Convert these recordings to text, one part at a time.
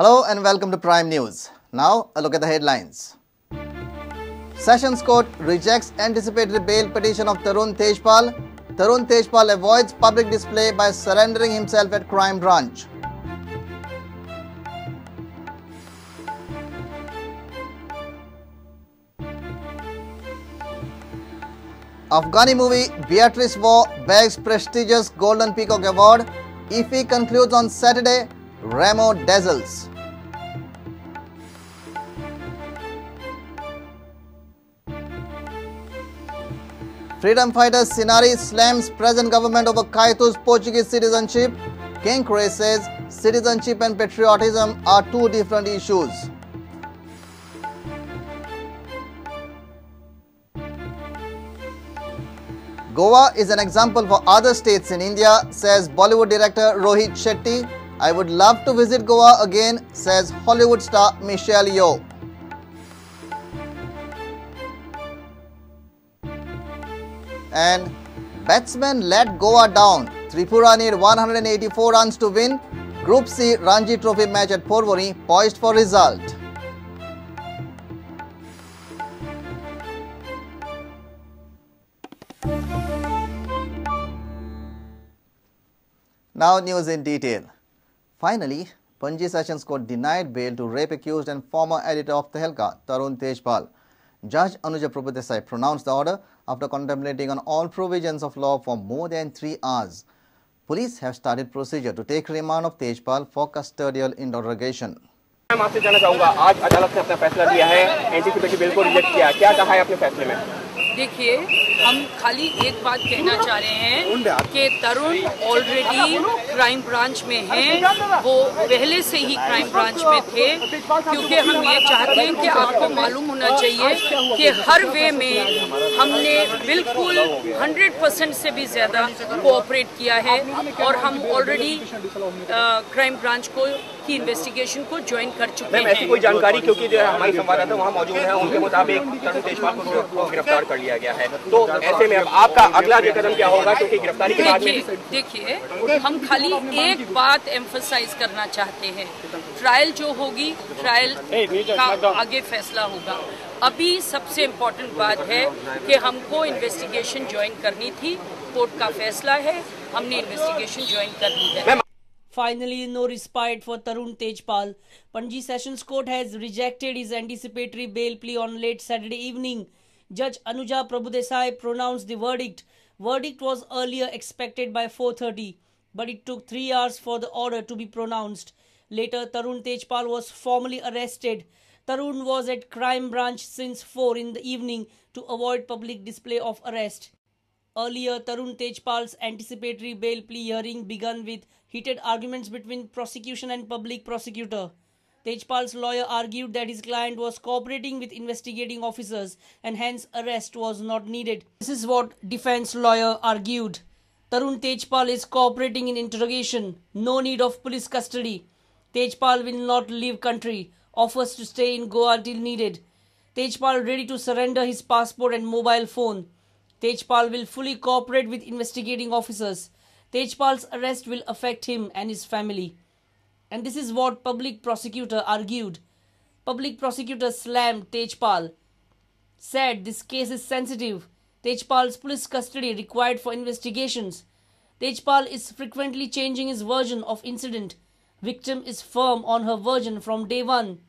Hello and welcome to Prime News. Now a look at the headlines. Sessions Court rejects anticipatory bail petition of Tarun Tejpal. Tarun Tejpal avoids public display by surrendering himself at crime branch. Afghani movie Beatrice War bags prestigious Golden Peacock Award. IFFI concludes on Saturday. Remo dazzles. Freedom fighter Sinari slams present government over Caitu's Portuguese citizenship. Kenkre says citizenship and patriotism are two different issues. Goa is an example for other states in India, says Bollywood director Rohit Shetty. I would love to visit Goa again, says Hollywood star Michelle Yeoh. And batsmen let Goa down. Tripura need 184 runs to win. Group C Ranji Trophy match at Porvorim poised for result. Now news in detail. Finally, Panaji Sessions Court denied bail to rape accused and former editor of Tehelka, Tarun Tejpal. Judge Anuja Prabhudesai pronounced the order after contemplating on all provisions of law for more than 3 hours. Police have started procedure to take remand of Tejpal for custodial interrogation. मैं आपसे जानना चाहूँगा, आज अदालत ने अपना फैसला दिया है, एंटीसिपेटरी बेल को रिजेक्ट किया, क्या कहा है अपने फैसले में? देखिए, हम खाली एक बात कहना चाह रहे हैं कि तरुण ऑलरेडी क्राइम ब्रांच में हैं, वो पहले से ही क्राइम ब्रांच में थे, क्योंकि हम ये चाहते हैं कि आपको मालूम होना चाहिए कि हर वे में हमने बिल्कुल 100% से भी ज़्यादा कोऑपरेट किया है और हम ऑलरेडी क्राइम ब्रांच को की इन्वेस्टिगेशन को ज्वाइन कर चुके हैं। ऐसी कोई जानकारी, क्योंकि जो हमारी संवाददाता वहाँ मौजूद है, उनके मुताबिक तरुण तेजपाल को गिरफ्तार कर लिया गया है, तो ऐसे में अब आपका अगला जो कदम क्या होगा, क्योंकि गिरफ्तारी के बाद में? देखिए, हम खाली एक बात एम्फसाइज करना चाहते हैं, ट्रायल जो होगी, ट्रायल का आगे फैसला होगा। अभी सबसे इम्पोर्टेंट बात है कि हमको इन्वेस्टिगेशन ज्वाइन करनी थी, कोर्ट का फैसला है, हमने इन्वेस्टिगेशन ज्वाइन कर ली है। Finally, no respite for Tarun Tejpal. Panaji Sessions Court has rejected his anticipatory bail plea on late Saturday evening. Judge Anuja Prabhudesai pronounced the verdict. Verdict was earlier expected by 4:30, but it took 3 hours for the order to be pronounced. Later, Tarun Tejpal was formally arrested. Tarun was at crime branch since 4 in the evening to avoid public display of arrest. Earlier, Tarun Tejpal's anticipatory bail plea hearing began with heated arguments between prosecution and public prosecutor. Tejpal's lawyer argued that his client was cooperating with investigating officers and hence arrest was not needed. This is what defense lawyer argued. Tarun Tejpal is cooperating in interrogation. No need of police custody. Tejpal will not leave country. Offers to stay in Goa till needed. Tejpal ready to surrender his passport and mobile phone. Tejpal will fully cooperate with investigating officers. Tejpal's arrest will affect him and his family. And this is what public prosecutor argued. Public prosecutor slammed Tejpal. Said this case is sensitive. Tejpal's police custody required for investigations. Tejpal is frequently changing his version of incident. Victim is firm on her version from day one.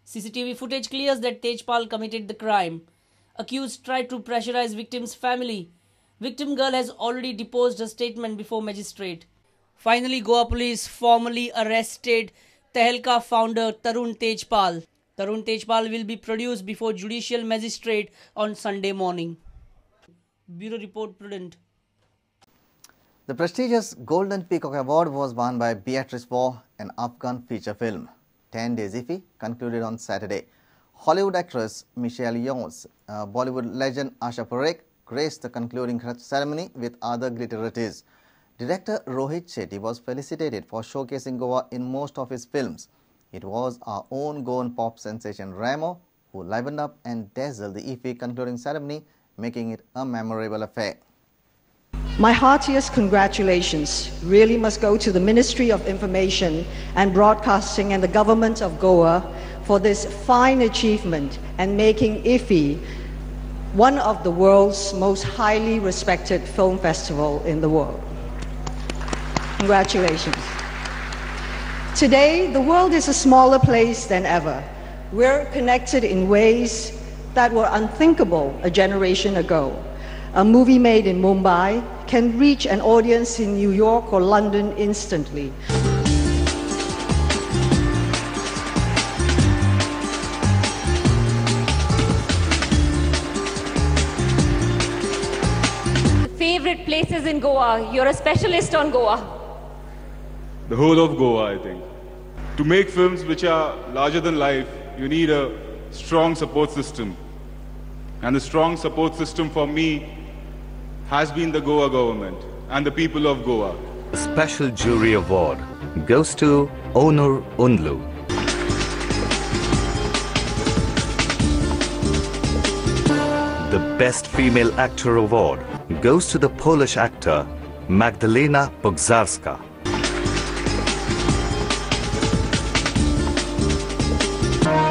CCTV footage clears that Tejpal committed the crime. Accused tried to pressurize victim's family. Victim girl has already deposed her statement before magistrate. Finally, Goa police formally arrested Tehelka founder Tarun Tejpal. Tarun Tejpal will be produced before judicial magistrate on Sunday morning. Bureau Report, Prudent. The prestigious Golden Peacock Award was won by Beatrice War, an Afghan feature film. 10 Days IFFI concluded on Saturday. Hollywood actress Michelle Yeoh, Bollywood legend Asha Parekh graced the concluding ceremony with other glitterities. Director Rohit Shetty was felicitated for showcasing Goa in most of his films. It was our own Goan pop sensation Remo who livened up and dazzled the IFFI concluding ceremony, making it a memorable affair. My heartiest congratulations really must go to the Ministry of Information and Broadcasting and the Government of Goa for this fine achievement and making IFFI one of the world's most highly respected film festival in the world. Congratulations. Today, the world is a smaller place than ever. We're connected in ways that were unthinkable a generation ago. A movie made in Mumbai can reach an audience in New York or London instantly. Favorite places in Goa? You're a specialist on Goa. The whole of Goa, I think. To make films which are larger than life, you need a strong support system. And the strong support system for me has been the Goa government and the people of Goa. The Special Jury Award goes to Onur Unlu. The Best Female Actor Award goes to the Polish actor Magdalena Pogzarska.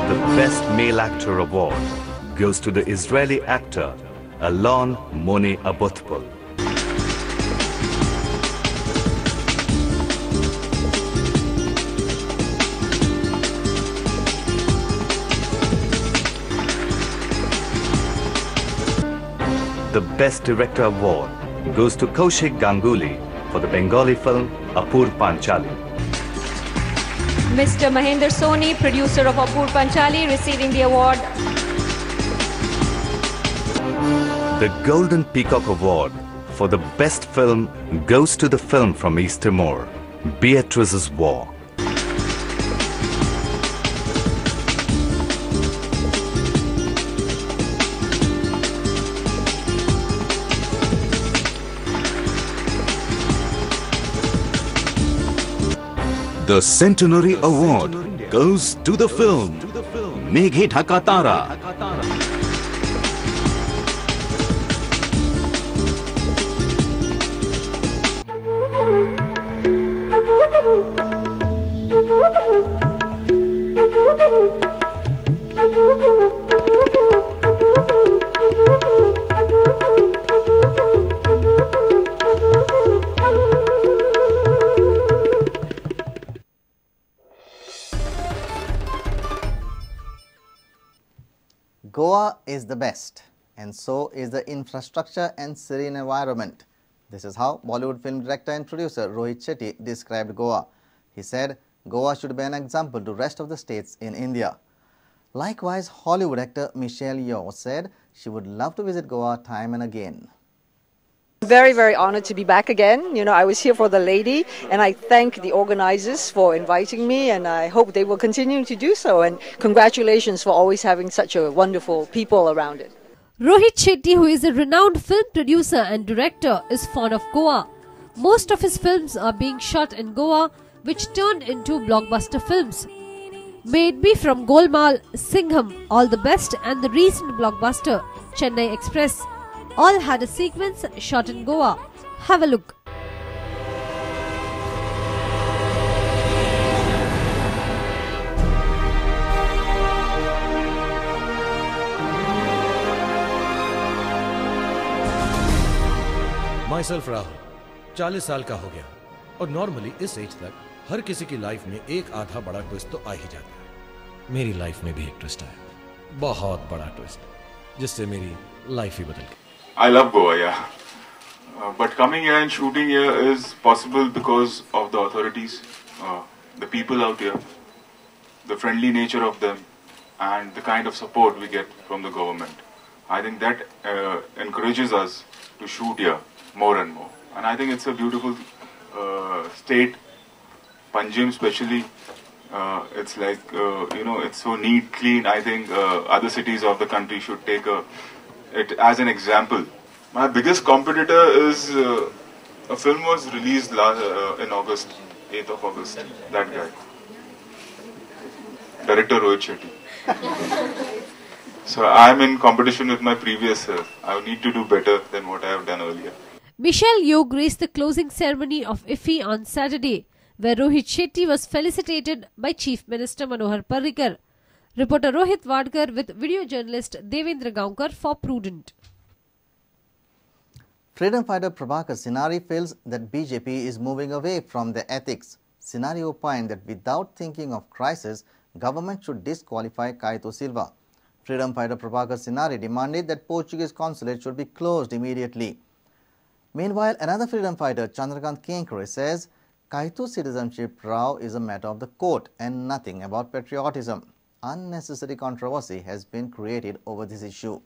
The Best Male Actor Award goes to the Israeli actor Alon Moni Abutbul. The Best Director Award goes to Kaushik Ganguly for the Bengali film Apur Panchali. Mr. Mahendra Soni, producer of Apur Panchali, receiving the award. The Golden Peacock Award for the best film goes to the film from East Timor, Beatrice's War. The Centenary Award goes to the film Meghe Dhaka Tara. Goa is the best, and so is the infrastructure and serene environment. This is how Bollywood film director and producer Rohit Shetty described Goa. He said Goa should be an example to rest of the states in India. Likewise, Hollywood actor Michelle Yeoh said she would love to visit Goa time and again. Very, very honored to be back again. You know, I was here for the lady, and I thank the organizers for inviting me, and I hope they will continue to do so. And congratulations for always having such a wonderful people around it. Rohit Shetty, who is a renowned film producer and director, is fond of Goa. Most of his films are being shot in Goa, which turned into blockbuster films. May it be from Golmaal, Singham, All the Best, and the recent blockbuster Chennai Express. All had a sequence shot in Goa. Have a look. Myself Rahul, 40 साल का हो गया और normally इस as तक हर किसी की life में एक आधा बड़ा twist तो आ ही जाता है। मेरी लाइफ में भी एक ट्विस्ट आया, बहुत बड़ा ट्विस्ट, जिससे मेरी लाइफ ही बदल गई। I love Goa, yeah. But coming here and shooting here is possible because of the authorities, the people out here, the friendly nature of them, and the kind of support we get from the government. I think that encourages us to shoot here more and more. And I think it's a beautiful state, Panjim especially. It's like, you know, it's so neat, clean. I think other cities of the country should take it as an example. My biggest competitor is a film was released last, in August, 8th of August, that guy. Director Rohit Shetty. So I'm in competition with my previous self. I need to do better than what I have done earlier. Michelle Yeoh graced the closing ceremony of IFFI on Saturday, where Rohit Shetty was felicitated by Chief Minister Manohar Parrikar. Reporter Rohit Wadkar with video journalist Devendra Gaonkar for Prudent. Freedom fighter Prabhakar Sinari feels that BJP is moving away from the ethics. Sinari opined that without thinking of crisis, government should disqualify Caito Silva. Freedom fighter Prabhakar Sinari demanded that Portuguese consulate should be closed immediately. Meanwhile, another freedom fighter, Chandrakant Kenkre, says Caito citizenship row is a matter of the court and nothing about patriotism. Unnecessary controversy has been created over this issue.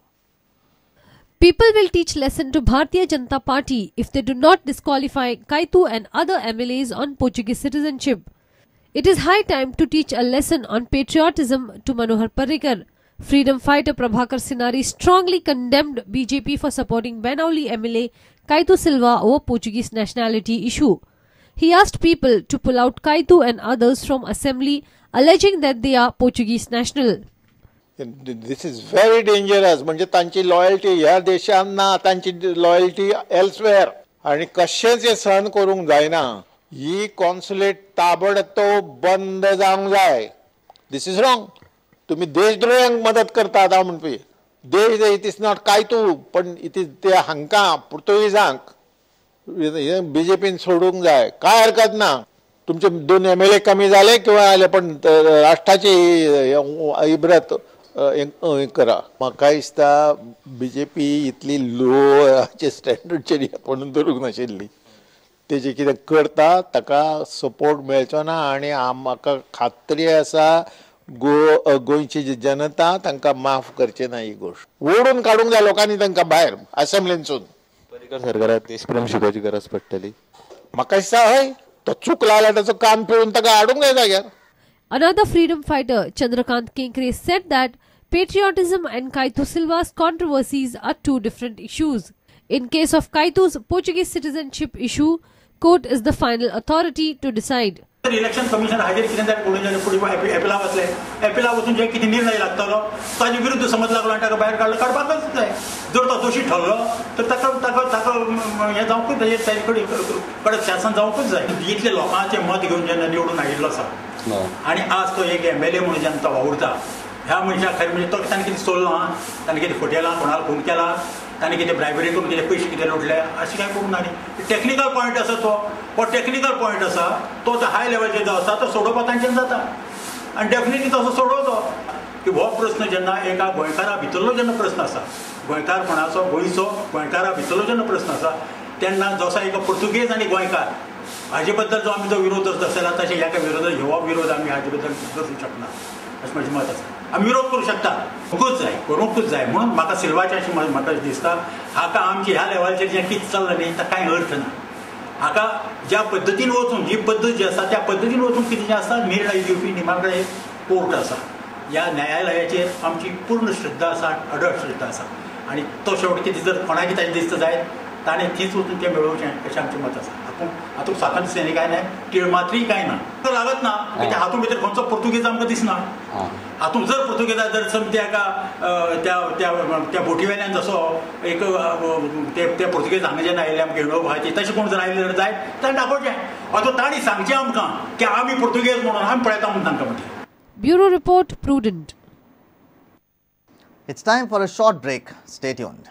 People will teach lesson to Bharatiya Janata Party if they do not disqualify Caito and other MLAs on Portuguese citizenship. It is high time to teach a lesson on patriotism to Manohar Parrikar. Freedom fighter Prabhakar Sinari strongly condemned BJP for supporting Benaulim MLA Caito Silva over Portuguese nationality issue. He asked people to pull out Caito and others from assembly, alleging that they are Portuguese national. This is very dangerous. म्हणजे तांची loyalty ह्या देशान ना, तांची loyalty एल्सवेअर, आनी कशेंच हें सहन करूंक जायना. ही कॉन्सुलेट ताबडतोब बंद जावंक जाय. This is wrong. तुम्ही देशद्रोह्यांक मदत करतात हांव म्हणपी. देश it is not Caito, पण it is ते हांकां पुर्तुगेजांक बीजेपीन सोडूंक जाय. काय हरकत ना, तुमचे 2 MLA कमी जाले किंवा आले, पण राष्ट्राची इब्रत करा. म्हाका दिसता बीजेपी इतली लो स्टँडर्डचेर म्हणून धरूंक नाशिल्ली. तेजे कितें करता ताका सपोर्ट मेळचो ना, आनी म्हाका खात्री आसा गोंयची जी जनता तांकां माफ करचे ना. ही गोश्ट ओडून काडूंक जाय लोकांनी तांकां भायर असेंब्लीनसून. पर्रीकर सरकाराक देशप्रेम शिकोवची गरज पडटली. म्हाका दिसता हय, तो चुकला जाल्यार ताचो कान पिळून ताका हाडूंक जाय जाग्यार. Another freedom fighter, Chandrakant Kenkre, said that patriotism and Caito Silva's controversies are two different issues. In case of Caito's Portuguese citizenship issue, court is the final authority to decide. Election commission हाजेर कितें जालें पळोवंक जालें, फुडें एपिला वचले, एपिला वचून जे कितें निर्णय लागतलो ताजे विरुद्ध समज लागलो आनी ताका भायर काडलो, काडपाकच जाय. जर तो दोशी ठरलो तर ताका ताका ताका हें जावंकूच जाय, ताजे कडेन कडक शासन जावंकूच जाय. इतले लोकांचें मत घेवन जेन्ना निवडून आयिल्लो आसा आनी आज तो एक MLA म्हणून जेन्ना तो वावुरता, ह्या मनशाक खरें म्हणजे तो ताणें कितें चोरलां, ताणें कितें फटयलां, कोणाक खून केला, ताणें कितें ब्रायबरी करून कितें पयशे कितें लुटले, अशें कांय करूंक ना न्ही. टॅक्निकल पॉयंट आसा तो, हो टॅक्निकल पॉयंट आसा तो हाय लेवलचेर जो आसा तो सोडोवपाक तांच्यान जाता आनी डेफिनेटली तसो सोडोवचो. की हो प्रस्न जेन्ना एका गोंयकारा भितरलो जेन्ना प्रस्न आसा, गोंयकारपणाचो गोंयचो गोंयकारा भितरलो जेन्ना प्रस्न आसा, तेन्ना जसो एक पुर्तुगेज आनी गोंयकार हाजे बद्दल जो आमी जो विरोध दर्शयला तशें ह्या विरोध हो विरोध आमी हाजे बद्दल दर्शूंक शकना अशें म्हजें मत आसा. आमी विरोध करूं शकता, करूंकूच जाय, करूंकूच जाय. म्हणून म्हाका सिल्वाचें अशें म्हाका दिसता, हाका आमची ह्या लेवलाचेर जें कितें चल्लां न्ही ताका कांय अर्थ ना. हाका ज्या पद्दतीन वचून, जी पद्दत जी आसा त्या पद्दतीन वचून कितें जें आसा निर्णय दिवपी निमार्ण एक कोर्ट आसा. ह्या न्यायालयाचेर आमची पूर्ण श्रद्धा आसा, अडळ श्रद्धा आसा, आनी तो शेवट कितें जर कोणाक ताजें दिसता जायत ताणें थंयच वचून तें मेळोवचें अशें आमचें मत आसा. आपूण हातूंत स्वातंत्र्य सैनीक कांय ना, टीळ मात्रीय कांय ना, लागत ना. कित्याक हातूंत भितर खंयचो पुर्तुगेज आमकां दिसना. हातूंत जर पुर्तुगेजा जर समज एका त्या त्या त्या बोटी वेल्यान जसो एक ते पुर्तुगेज हांगा जेन्ना आयिल्ले आमकां हिणो भायचे तशें कोण जर आयले जायत ताणें दाखोवचें, अथवा तांणी सांगचें आमकां की आमी पुर्तुगेज म्हणून आमी पळयता म्हणून तांकां मागीर. Bureau Report, Prudent. It's time for a short break. Stay tuned.